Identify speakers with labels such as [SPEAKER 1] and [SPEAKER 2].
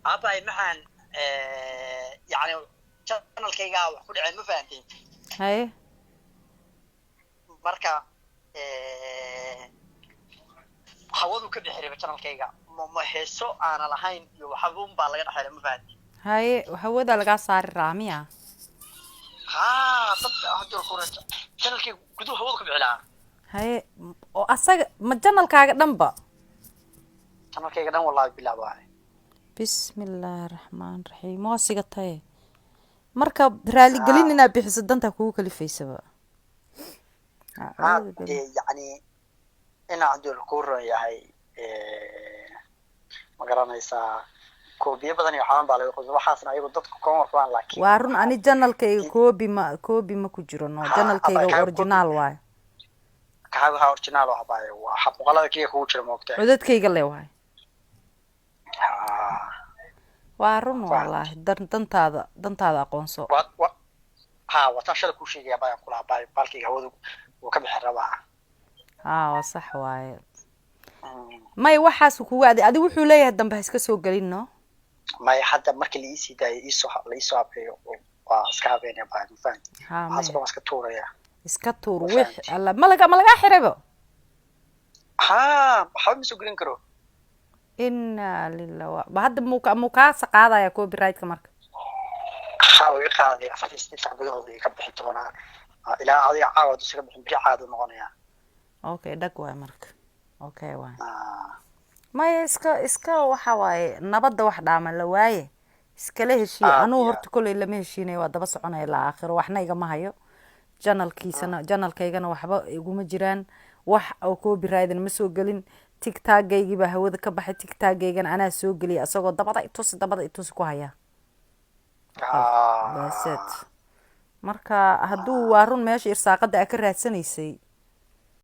[SPEAKER 1] Aabbahay maxaan, yani channelkaygaa wax ku dhaceen, ma fahanteen?
[SPEAKER 2] Haye.
[SPEAKER 1] Marka hawadu ka bixi raba channelkayga, ma heeso aana lahayn iyo waxabuun baa laga dhexelay, ma fahanteen?
[SPEAKER 2] Haye, hawada lagaa saari raa miya?
[SPEAKER 1] Haa, dadka hadda kura channelkayga guduhu hawadu ka bixi lahaa.
[SPEAKER 2] Haye, oo asaga ma channelkaaga dhanba?
[SPEAKER 1] Channelkayga dhan, wallahi bilaa waay.
[SPEAKER 2] Bismi illaahi raxmaan raxiim, waa sigataye. Marka raaligelin inaad bixiso dantaa kugu kalifaysaba.
[SPEAKER 1] Ha, dee yacni inaa haddii kuu ron yahay, ma garanaysaa, copy badan iyo waxaaban baa laga qosa, waxaasna ayagu dadku kama warqabaan, laakiin
[SPEAKER 2] Waa run, ani channelkayga copy ma ku jiro, no.
[SPEAKER 1] Ha,
[SPEAKER 2] Channelkayga
[SPEAKER 1] abaa,
[SPEAKER 2] original waay.
[SPEAKER 1] Kaa waxaa original oo habaayo waa xabuqalada kiya kugu jira, moogtahay?
[SPEAKER 2] Codadkayga le waay.
[SPEAKER 1] Ha.
[SPEAKER 2] Waa run wallaahi, dantaada aqoonso.
[SPEAKER 1] Wa ha, wataan shalay kuu sheegaya bayaan kula abaayo, baalkayga hawadu wuu ka bixi rabaa.
[SPEAKER 2] Haa, waa sax waaye. May, waxaas kugu adi wuxuu leeyahay dambe ha iska soo gelin, no.
[SPEAKER 1] Maya, hadda markii la iisii daayo, iisoo la iisoo habeeyo, waa iska habeynaya baa, ma fahanti?
[SPEAKER 2] Ha.
[SPEAKER 1] Waxaas
[SPEAKER 2] Maya.
[SPEAKER 1] dhan waa iska tuuraya.
[SPEAKER 2] Iska tuur.
[SPEAKER 1] Ma
[SPEAKER 2] wix
[SPEAKER 1] fahanti?
[SPEAKER 2] Alla, ma lagaa xirayba?
[SPEAKER 1] Ha, waxba ma soo gelin karo.
[SPEAKER 2] Inaa lilah ba hadda muu kaasa qaadaya copyright-ka marka?
[SPEAKER 1] Ha, wuu iga qaaday. 48 saac gudahooda iga bixi doonaa. Ilaa adiga caawa hadduu iga bixin, beri caadu noqonayaa.
[SPEAKER 2] Okay, dhag waay marka, okay waay.
[SPEAKER 1] Ah.
[SPEAKER 2] Maya, iska waxa waaye, nabadda wax dhaama la waaye, iskala heshiiya.
[SPEAKER 1] Aad
[SPEAKER 2] Anugu
[SPEAKER 1] iyo
[SPEAKER 2] horta kolley lama heshiinayo, waa daba soconaya ilaa aakhiro. Waxna igama hayo channelkiisana, channelkaygana waxba iguma jiraan, wax oo copyright ma soo gelin. TikTok-gaygii baa hawada ka baxay, TikTok-gaygana anaa soo geliyay, asagoo dabada itusi, dabada itusi ku haya. That's it. Marka hadduu waa run meesha irsaaqada aa ka raadsanaysay.